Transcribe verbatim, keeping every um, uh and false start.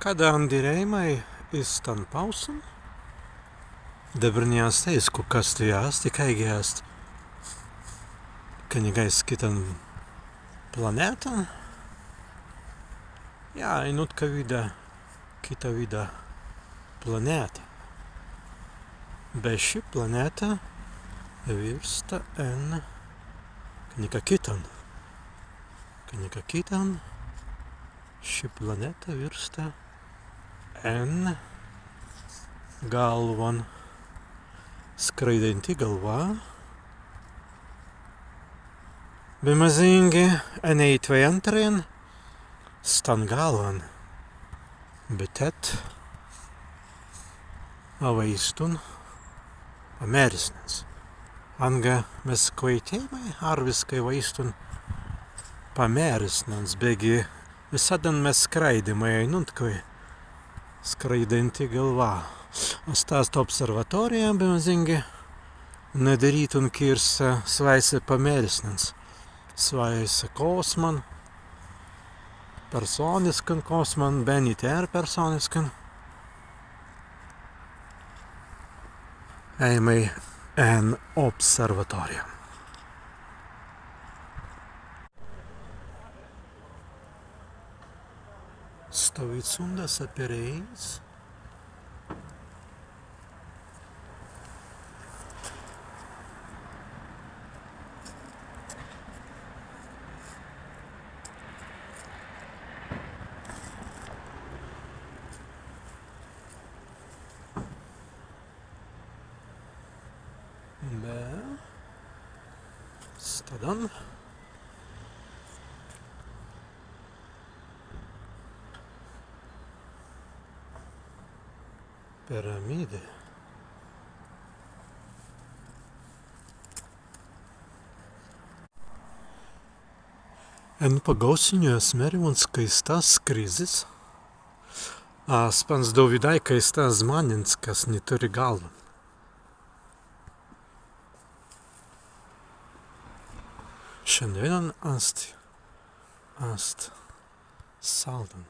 Kaddan dirēimai iz stan pāusan, dabber ni ast aīsku, kas stwi ast, ikāigi ast, ka nika iz kitan planētan. Jā, ainuntkawīda, kitawīda planēta. Be ši planēta wīrsta en ka nika kitan. Ka nika kitan, ši planēta wīrsta en galwan, skraidantī galwa. Be mazīngi enēitwei ēntrāin stan galwan, be tēt waīstun pamērisnans. Anga mes kwaitēimai arwiskai waīstun pamērisnans, beggi wisaddan mes skraidimai ainuntkwēi, skraidantī galwa. Sta ast obserwatōrija, be mazīngi nadirītun kīrsa swāise pamērisnans, swāise kōsman, persōniskan kōsman, be ni tēr persōniskan. Ēimai en obserwatōrija. Stawīds undas aperēins. Be staddan piramīdi. En pagaūsenju as mēri, kāi stas krizzis, as pans dāuwidāi, kāi stas zmānins, kas ni turri galwan. Šandēinan ast, ast saldan.